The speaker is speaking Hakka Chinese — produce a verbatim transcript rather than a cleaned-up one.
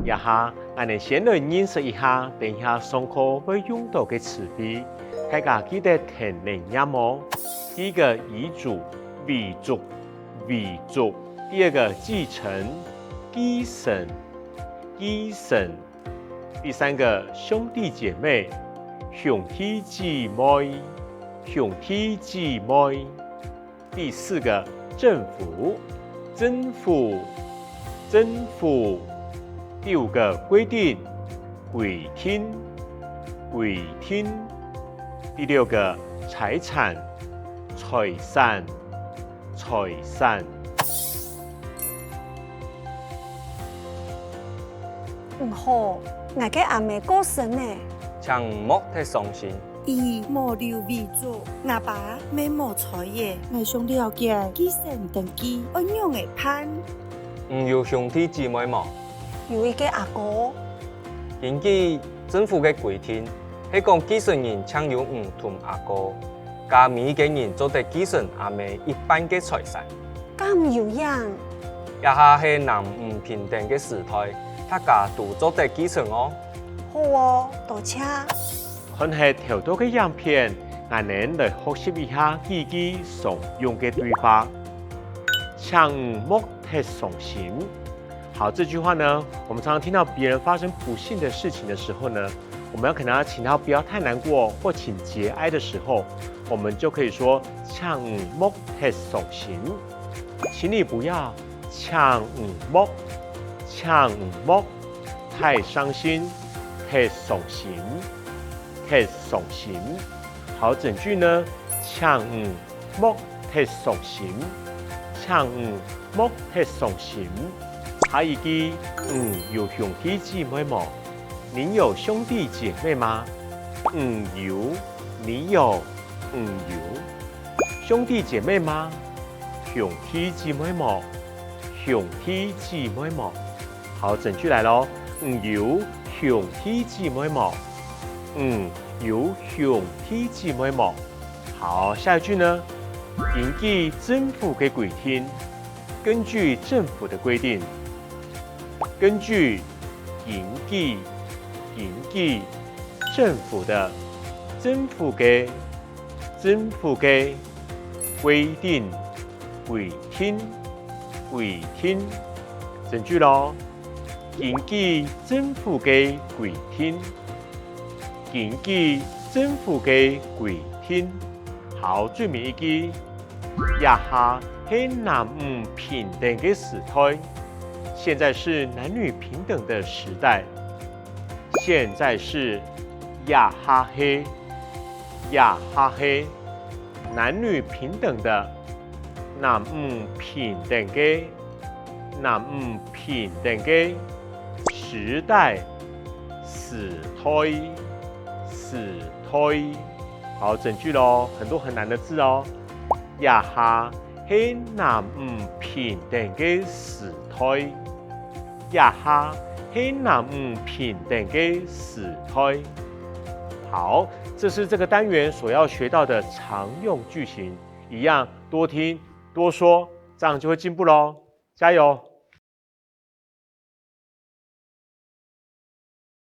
這下，𠊎等先來認識一下等一下上課會用到个詞彙，大家記得跈等唸哦。第一個，遺囑，遺囑，遺囑。第二個，繼承，繼承，繼承。第三個，兄弟姐妹，兄弟姊妹，兄弟姊妹。 第四個，政府，政府，政府。第五個，規定，規定，規定。第六個，財產，財產，財產。你好，𠊎个阿姆過身了。請你莫忒傷心。 佢無留遺囑，吾爸乜無在了。𠊎想了解繼承登記愛仰仔辦？你有兄弟姊妹無？有一個阿哥。根據政府个規定，係講繼承人淨有你同阿哥，該每一個人做得繼承阿姆一半个財產。敢有影？這下係男女平等个時代，大家都做得繼承哦。好哦，多謝。 看忒頭到个影片，𠊎等來學習一下幾句常用个對話。請你莫忒傷心。好，這句話呢，我們常常聽到別人發生不幸的事情的時候呢，我們要可能要請他不要太難過或請節哀的時候，我們就可以說：請你莫忒傷心。請你不要，請你莫，請你莫，太傷心，忒傷心，忒傷心。好，整句呢，請你莫忒傷心，請你莫忒傷心。下一句，你有兄弟姊妹無？你有兄弟姐妹嗎？你有，你有，你有。兄弟姐妹嗎？兄弟姊妹無？兄弟姊妹無？ 好，整句來囉，你有兄弟姊妹無？你有兄弟姊妹無？好，下一句呢？根據政府个規定，根據政府的規定，根據，根據，根據，政府的，政府个，政府个，規定，規定，規定。整句囉。 根據政府个規定，根據政府个規定。好，最尾一句，這下係男女平等个時代，現在是男女平等的時代。現在是，這下係，這下係，男女平等的，男女平等个， 男女平等个時代，時代，時代。好，整句囉，很多很難的字哦。這下係男女平等个時代，這下係男女平等个時代。好，這是這個單元所要學到的常用句型，一樣多聽多說，這樣就會進步囉。加油！